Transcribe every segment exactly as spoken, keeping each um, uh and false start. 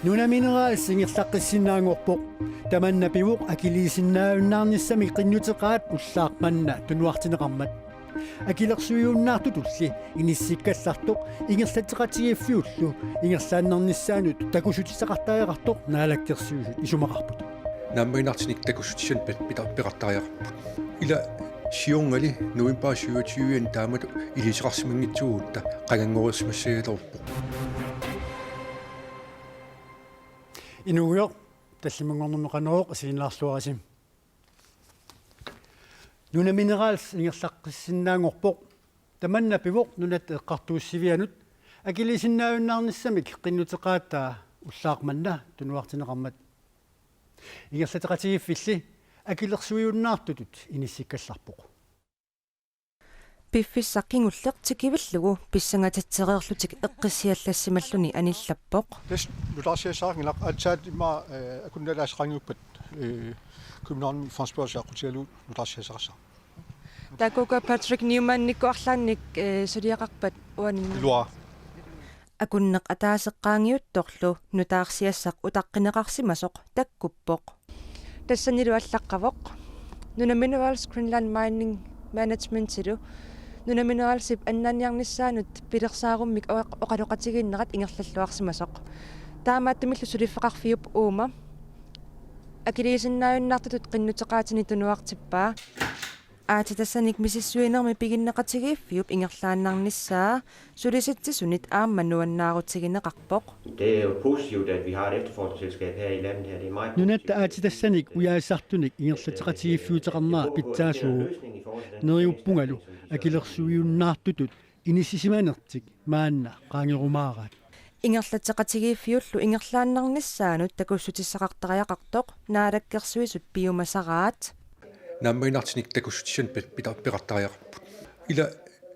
Nunaminerals ingerlaqqissinnaanngorpoq. Tamanna pivoq akiliisinnaajunnaarnissamik qinnuteqaat ullaaq manna tunuartinneqarmat. Akilersuiunnaartutulli inissikkallartoq ingerlatseqatigiiffiullu ingerlaannarnissaanut takussutissaqartariaqartoq Naalakkersuisut isumaqarput. Naammaginartinik takussutissanik pe-, pita-, peqartariaqarput. Ila siornali november syvogtyve taamatut iliuuseqarsimanngitsuugutta qanganngorsimassagaluarpoq. Inuugujoq, tallimanngornermi Qanorooq isiginnaarluarisi. Nunaminerals ingerlaqqissinnaanngorpoq. Tamanna pivoq Nunatta Eqqartuussivianut akiliisinnaajunnaarnissamik qinnuteqaataa ullaaq manna tunuartinneqarmat. Ingerlatseqatigiiffilli akilersuiunnaartutut inissikkallarpoq. Piffissaq kingulleq tikivillugu pissangatatsereerlutik eqqissiallassimalluni anillappoq. Tassa nutaarsiassaqanngilaq, aatsaat immaqa, eh, akunnalaasaqanngippat, eh, Københavnimi fondsbørse aqqutigalugu nutaarsiassaqassaaq. Taakkuuku Patrick Newmanikkut arlaannik, eh, suliaqarpat uani? Ilua. Akunneq ataaseq qaangiuttorlu nutaarsiassaq utaqqineqarsimasoq takkuppoq. Tassanilu allaqqavoq. Nunaminerals Greenland Mining Managementilu Nunamineralsip annaanniarnissaanut pilersaarummik oq-, oqaloqatigiinnerat ingerlalluarsimasoq. Taamaattumillu suliffeqarfiup uuma akiliisinnaajunnaartutut qinnuteqaatini tunuartippaa. Aatsitassanik misissuinermi piginneqatigiiffiup ingerlaannarnissaa sulisitsisunit aamma nuannaarutigineqarpoq. Det er jo positivt, at vi har et efterforskningsselskab her i landet her. Det er meget positivt. Nunatta aatsitassanik ujaasisartunik ingerlatseqatigiiffiuteqarnera pitsaasuuvoq. Neriuppungalu akilersuiunnaartutut inissisimanertik maanna qaangerumaaraat. Ingerlatseqatigiiffiullu ingerlaannarnissaanut takussutissaqartariaqartoq Naalakkersuisut piumasaraat. Naammaginartinik takussutissanik pe-, pita-, peqartariaqarput. Ila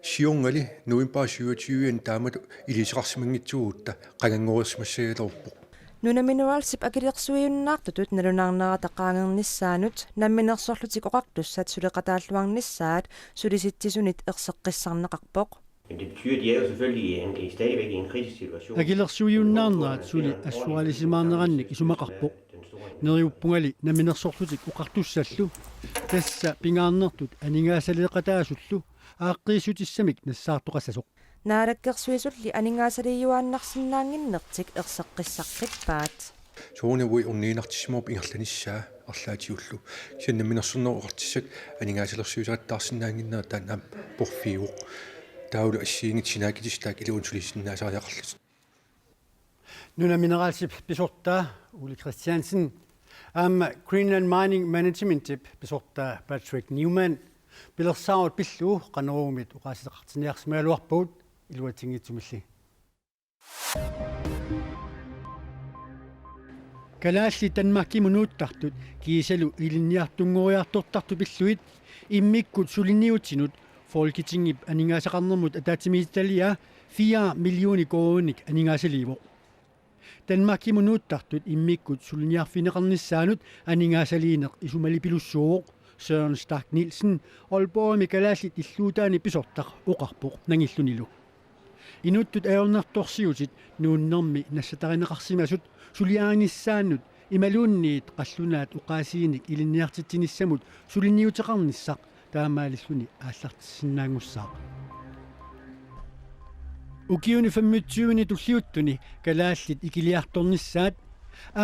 siornali november syvogtyve taamatut iliuuseqarsimanngitsuugutta qanganngorsimassagaluarpoq. Nunamineralsip akilersuiunnaartutut nalunaarnerata qaangernissaanut Namminersorlutik Oqartussat suleqataalluarnissaat sulisitsisunit erseqqissarneqarpoq. Men det betyder, at de er jo selvfølgelig i en, i, stadigvæk i en kritisk situation. Akilersuiunnaarnerat suli assoralisimaarnerannik isumaqarpoq. Neriuppungali Namminersorlutik Oqartussallu, tassa pingaarnertut aningaasaleeqataasullu, aaqqiissutissamik nassaartoqassasoq. Naalakkersuisulli aningaasaliijuaannarsinnaannginnertik erseqqissaqqippaat. Soorunami uagut orniginartissimavoq ingerlanissaa arlaatigullu. Kisianni Namminersornerup Oqartussat aningaasalersuisoqattaarsinnaannginnerat taanna aamma porfiuvoq. Taavalu assigiinngitsut sinaakkutissat taakku iluani sulisinnaasariaqarlutik. Nunamineralsip pisortaa Ole Christiansen aamma Greenland Mining Managementip pisortaa Patrick Newman pilersaarut pillugu Qanoruumit oqaaseqartinniarsimagaluarpagut, iluatsinngitsumilli. Kalaallit Danmarkimut nuuttartut kiisalu ilinniartunngoriartortartut pillugit immikkut suliniutinut Folketingip aningaasaqarnermut ataatsimiititaliaa fire millioner koruuninik aningaasaliivoq. Danmarkimut nuuttartut immikkut suliniarfigineqarnissaannut aningaasaliineq isumalipilussuuvoq, Søren Stach Nielsen, Aalborgimi kalaallit illuutaanni pisortaq, oqarpoq nangillunilu. Inuttut ajornartorsiutit nuunnermi nassatarineqarsimasut suliarinissaannut imaluunniit qallunaat oqaasiinik ilinniartitsinissamut suliniuteqarnissaq taamaalilluni aallartissinnaanngussaaq. Ukiuni femogtyveni tulliuttuni kalaallit ikiliartornissaat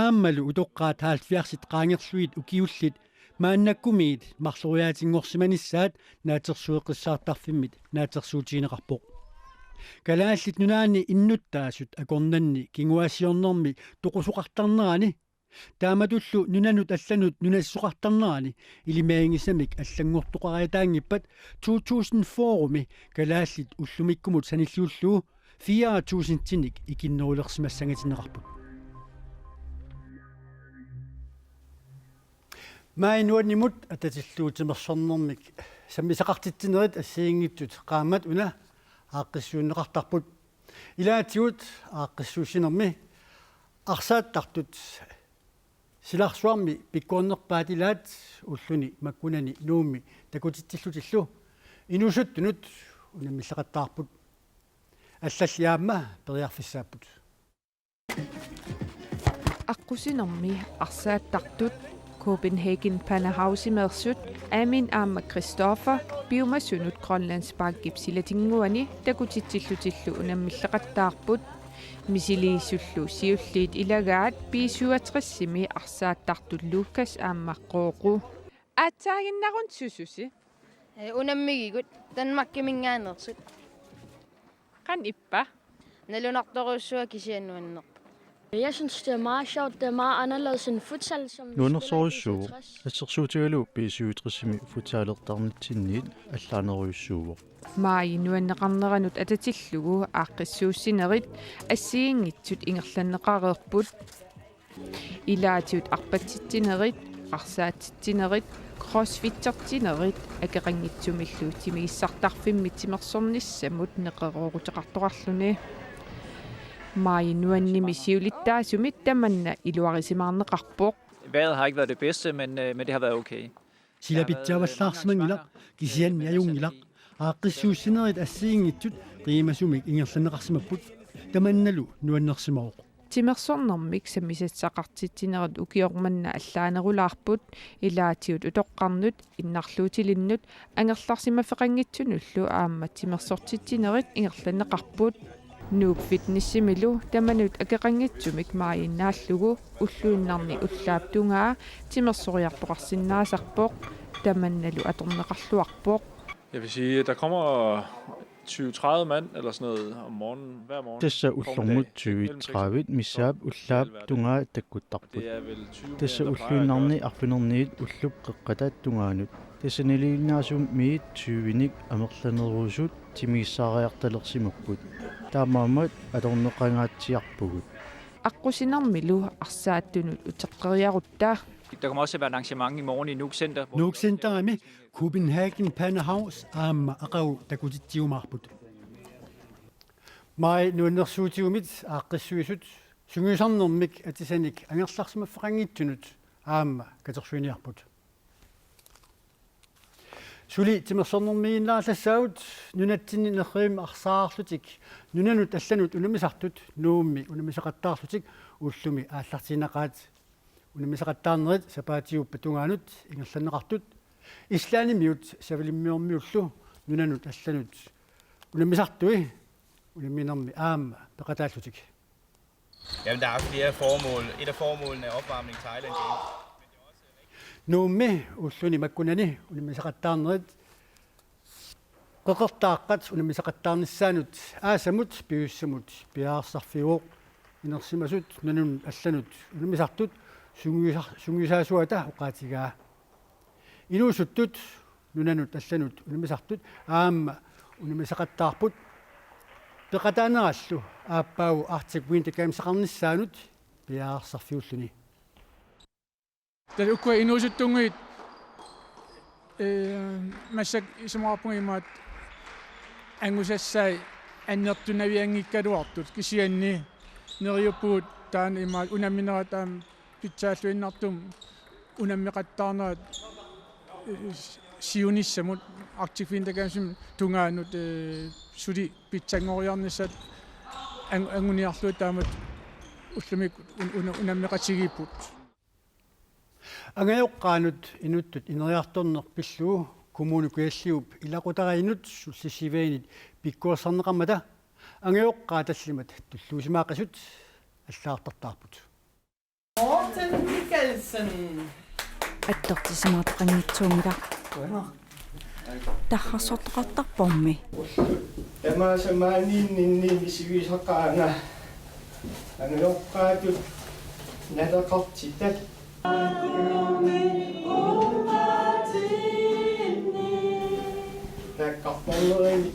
aammalu utoqqaat halvfjerdsit qaangerlugit ukiullit maannakkumiit marloriaatinngorsimanissaat naatsorsueqqissaartarfimmit naatsorsuutigineqarpoq. Kalaallit Nunaanni innuttaasut akornanni kinguaassiornermi toqusoqartarnerani, taamatullu nunanut allanut nunasisoqartarnerani ilimaginngisamik allanngortoqariataanngippat to tusind fyrremi kalaallit ullumikkumut sanilliullugu fire tusindinik ikinnerulersimassangatinneqarput. Maajip nuannimut atatillugu timersornermik sammisaqartitsinerit assigiinngitsut qaammat una aaqqissuunneqartarput. Ilaatigut aaqqissuussinermi arsaattartut silarsuarmi pikkornerpaat ilaat ulluni makkunani Nuummi takutitsillutillu inuusuttunut unammilleqattaarput. Allalli aamma periarfissaapput. Aqqusinermi arsaattartut Copenhagen Panehauseimeersut Amin aamma Christoffer piumasunut Grønlandsbankip silatinnguani takutitsillutillu unammilleqattaarput. Misiliisullu siulliit ilagaat B syvogtresimi arsaattartut Lukas aamma Qooqu. Aatsaaginnarun sususi? Eh, unammigigut Danmarkiminngaanneersut. Qanoq ippa? Nalunartorujussuaq kisianni nuannerpoq. Jeg synes, det er meget sjovt. Det er meget anderledes end futsal, som vi spiller i Nuannersorujussuuvoq. B syvogtres. Assersuutigalugu B syvogtresimi futsalertarnitsinniit allaanerujussuuvoq. Maaji nuanneqarneranut atatillugu aaqqissuussinerit assigiinngitsut ingerlanneqareerput. Ilaatigut arpatsitsinerit, arsaatitsinerit, crossfittertitsinerit akeqanngitsumillu timigissartarfimmi timersornissamut neqerooruteqartoqarluni. Maaji nuannimi siulittaasumit tamanna iluarisimaarneqarpoq. Vejret har ikke været det bedste, men, øh, men det har været okay. Sila pitsaavallaarsimanngilaq, kisianni ajunngilaq. Aaqqissuussinerit assigiinngitsut qiimasumik ingerlanneqarsimapput. Tamannalu nuannersimavoq. Timersornermik sammisassaqartitsinerit ukioq manna allaanerulaarput, ilaatigut utoqqarnut, innarluutilinnut, angerlarsimaffeqanngitsunullu aamma timersortitsinerit ingerlanneqarput. Nuuk Fitnessimilu tamanut akeqanngitsumik maajinnaallugu ulluinnarni ullaap tungaa timersoriartoqarsinnaasarpoq, tamannalu atorneqarluarpoq. Jeg vil sige, at der kommer tyve tredive mand eller sådan noget om morgenen, hver morgen. Tassa ullormut tyve tredive missaap ullaap tungaa takkuttarput. Det er vel tyve mere, end der plejer at gøre. Tassa ulluinnarni arfinerniit ullup qeqqata tungaanut. Tassa naligiinnaasummiit tyvenik amerlanerusut timigissaariartalersimapput. Taamaammat atorneqangaatsiarpugut. Aqqusinermilu arsaattunut uteqqeriarutta. Der kommer også til at være et arrangement i morgen i Nuuk Center, hvor Nuuk Centerimi Copenhagen Panehaus aamma aqagu takutitsiumaarput. Maaji nuannersuutigumit aaqqissuisut sungiusarnermik atisanik angerlarsimaffeqanngitsunut aamma katersuiniarput. Suli timersornermiiginnarallassaagut nunatsinni nerrivimmi arsaarlutik nunanut allanut unammisartut Nuummi unammisaqattaarlutik ullumi aallartiinnaqaat. Unammisaqattaarnerit sapaatiuppat tungaanut ingerlanneqartut Islandimiut Savalimmiormiullu nunanut allanut unammisartui unamminermi aamma peqataallutik. Jamen, der er flere formål. Et af formålene er opvarmning til Island Games. Nuummi ulluni makkunani unammisaqattaarnerit qeqertaaqqat unammisaqattaarnissaannut aasamut piviusamut piareersarfiuvoq. Inersimasut nunanut allanut unammisartut sungiusa-, sungiusaasuata oqaatigaa. Inuusuttut nunanut allanut unammisartut aamma unammisaqattaarput. Peqataanerallu aappaagu Arctic Winter Gameseqarnissaanut piareersarfiulluni. Tassa ukua inuusuttunnguit, eh, massakkut isumaqarpunga imaattoq angusassai annertunavianngikkaluartut, kisianni neriuppugut taanna imaattoq unamminerat aamma pitsaalluinnartumik unammeqattaarnerat, eh, siunissamut Arctic Winter Gamesimi tungaanut, eh, suli pitsanngoriarnissaat ang-, anguniarlugu taamatut ullumikkut un-, una-, unammeqatigiipput. Angajoqqaanut inuttut ineriartorneq pillugu Kommune Kujalliup ilaqutariinnut sullissivianit pikkorissarneqarmata angajoqqaat tallimat tulluusimaaqisut allagartartaarput. Morten Mikkelsen. Attortisimaartoqanngitsuunngilaq. Tarrarsortoqartarpormi. Tamaasa maaniinninni misigisaqaanga angajoqqaatut naleqartitat. Taakkartornerani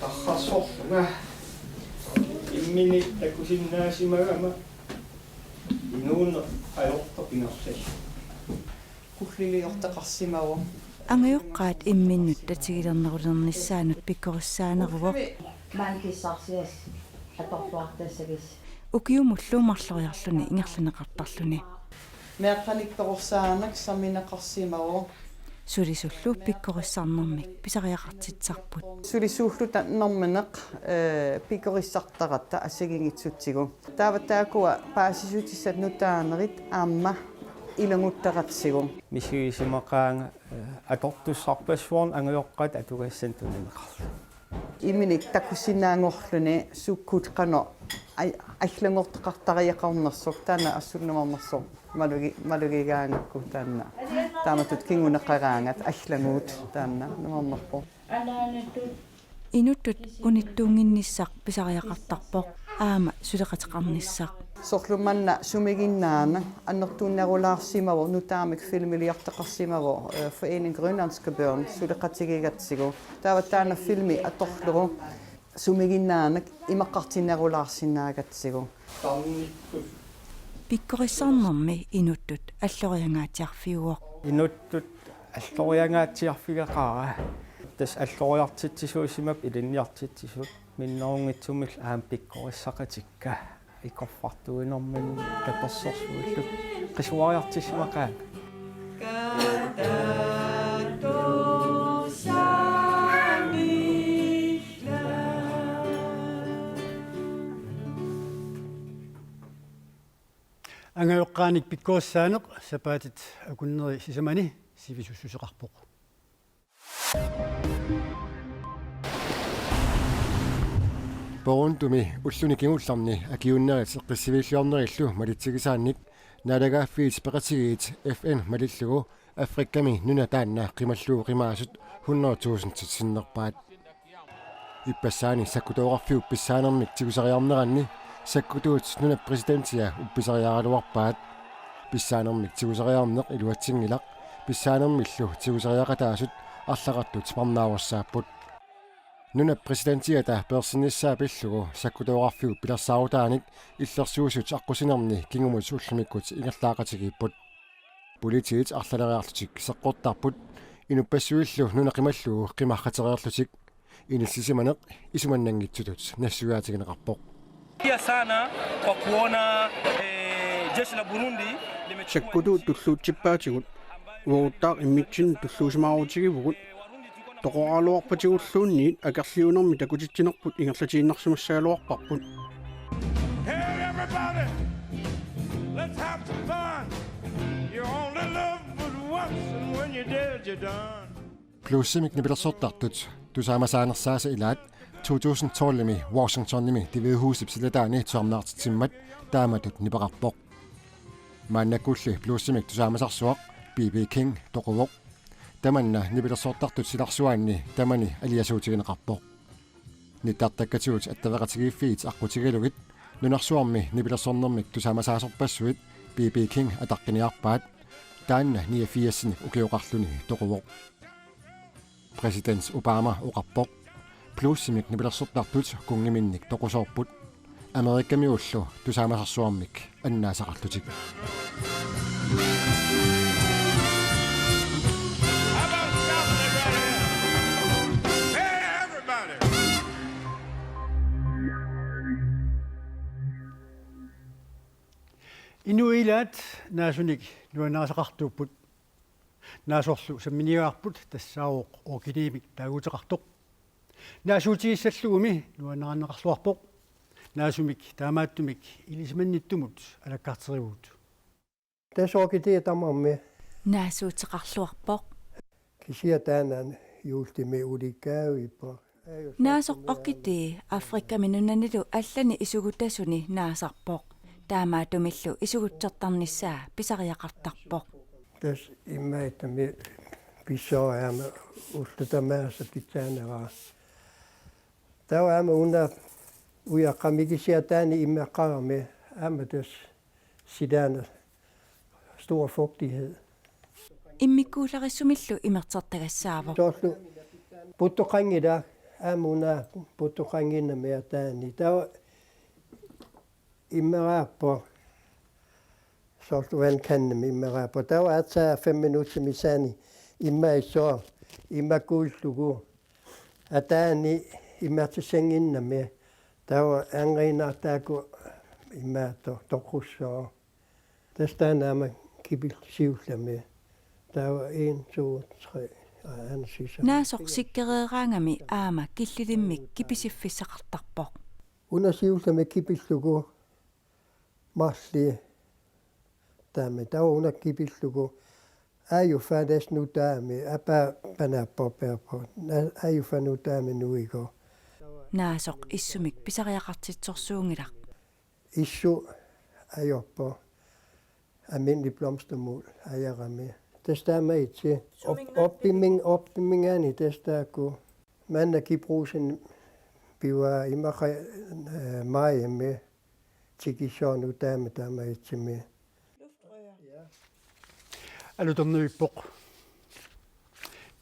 tarrarsorlunga imminut takusinnaasimagama inuuneq ajortoq ingerlallugu. Kulliliortaqarsimavoq. Angajoqqaat imminnut tatigilernerulernissaannut pikkorissaaneruvoq. Maani kissarsias atorluartassagis. Ukiumullu marloriarluni ingerlanneqartarluni. Meeqqanik toqussaaneq sammineqarsimavoq. sulisullu pikkorissarnermik pisariaqartitsisarput. Sulisuulluta nammineq, eh, pikkorissartaratta assigiinngitsutsigu. Taava taakkua paasissutissat nutaanerit aamma ilanngutaratsigu. Misigisimaqaanga, eh, atortussarpassuarnik angajoqqaat atugassanik tunineqarluni. Imminik takusinnaanngorluni sukkut qanoq ai-, allanngortoqartariaqarnersoq taanna assulluarnersoq malugi-, malugigaangakku taanna. Taamatut kinguneqaraangat allanngortut taanna nuannerpoq. Inuttut unittuunnginnissaq pisariaqartarpoq aamma suleqateqarnissaq. Soorlu manna sumiginnaaneq annertunerulaarsimavoq nutaamik filmiliortoqarsimavoq, eh, Foreningen Grønlandske Børn suleqatigigatsigu. Taava taanna filmi atorlugu sumiginnaaneq imaqartinnerulaarsinnaagatsigu. Pikkorissarnermi inuttut alloriangaatsiarfiuvoq. Inuttut alloriangaatsiarfigeqaara. Tassa alloriartitsisuusimapput ilinniartitsisut minnerunngitsumillu aamma pikkorissaqatikka. Ikorfartuinermini katersorsuillu qisuariartissimaqaanga. Angajoqqaanik pikkorissaaneq sapaatit akunneri sisamani sivisussuseqarpoq. Burundimi ulluni kingullerni akiuunnerit eqqissiviilliornerillu malitsigisaannik naalagaaffiit peqatigiit F N malillugu Afrikami nuna taanna qimallugu qimaasut hundrede tusindit sinnerpaat. Ippassaani sakkutooqarfiup pissaanermik tigusariarneranni sakkutuut nunap præsidentia uppisariaraluarpaat. Pissaanermik tigusariarneq iluatsinngilaq, pissaanermillu tigusariaqataasut arlaqartut parnaarussaapput. Nunap præsidentiata peersinnissaa pillugu sakkutooqarfiup pilersaarutaanik illersuisut aqqusinerni kingumut ullumikkut ingerlaaqatigiipput. Politiit arlaleriarlutik seqqortarput, inuppassuillu nuna qimallugu qimarratereerlutik. Inissisimaneq isumannanngitsutut nassuiaatigineqarpoq. Pia sana kwa kuona, eh, jeshi la Burundi lime- Sakkutuut tulluutsippaatigut uaguttaaq immitsinnut tulluusimaarutigivugut. Toqoraluarpatigulluunniit akerliunermi takutitsinerput ingerlatiinnarsimassagaluarparput. Hey, everybody, let's have some fun. You only live but once, and when you're dead, you're done. Bluesimik nipilersortartut tusaamasaanersaasa ilaat to tusind tolvimi Washingtonimi Det Hvide Husip silataani tusarnaartitsimmat taamatut nipeqarpoq. Maannakkulli bluesimik tusaamasarsuaq B B King toquvoq. Tamanna nipilersortartut silarsuaanni tamani aliasuutigineqarpoq. Nittartakkatigut attaveqatigiiffiit aqqutigalugit nunarsuarmi nipilersornermik tusaamasaasorpassuit B B King ataqqiniarpaat, taanna niogfirsinik ukioqarluni toquvoq. Præsident Obama oqarpoq: Bluesimik nipilersortartut kunngiminnik toqusoorput. Amerikamiullu tusaamasarsuarmik annaasaqarlutik. Inuit ilaat naasunik nuannarisaqartuupput. Naasorlu samminiagarput tassaavoq orkideemik taaguuteqartoq. Naasuutigissallugumi nuannarineqarluarpoq. Naasumik taamaattumik ilisimannittumut alakkarterivugut. Tassa orkidee tamarmi. Naasuuteqarluarpoq. Kisianni taanna juullimi ulikkaavippoq. Naasoq orkidee Afrikami nunanilu allani isugutasuni naasarpoq. Taamaattumillu isugutsertarnissaa pisariaqartarpoq. Tassa immaqa tassami pissooq aamma ullut tamaasa pitsaanera. Taava aamma una ujaqqami kisianni taanna imeqqarami aamma tassa silaannaq stor fugtighed. Immikkuullarissumillu imertertagassaavoq. Soorlu puttoqanngilaq aamma una puttoqannginnami ataani. Taava immeraappoq soorlu vandkandimi immeraappoq. Taava aatsaat fem minutter missaani immaqa issoq immikkuullugu. Ataani imertissannginnami taava angiinnartaakku imaattoq toqussooq. Tassa taanna aamma kipillit siullermi. Taava en, to, tre. Aa, aana sisamat. Naasoq sikkereeraangami aamma killilimmik kipisiffissaqartarpoq. Una siullermik kipillugu marluk taama. Taava una kipillugu aajuffa tassa nutaami, apaa panaappoq peerpoq. Na-, aajuffa nutaami nuigoq. Naasoq issumik pisariaqartitsisorsuunngilaq. Issut ajorpoq. Almindelig blomstermuld ajarami. Tassa taama itsi. Op-, oppiming-, oppiminngaanniit tassa taakku. Maanna Ki Brugsen pivoq immaqa, eh, maajimi tikissoq nutaami taama itsimi. Alutornavippoq.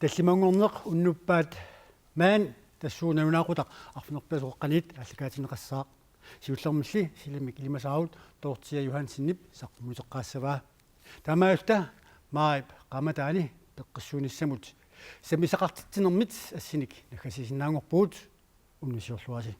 Tallimanngorneq unnuppat maani tassuuna nalunaaqutaq arfineq-pingasoqaqqaniit aallakaatinneqassaaq. Siullermilli silamik ilimasaarut Dorthea Johansenip saqqummiuteqqaassavaa. Taamaalilluta maajip qaammataani peqqissuunissamut sammisaqartitsinermit assinik naggasiisinnaanngorpugut, unnussiorluarisi.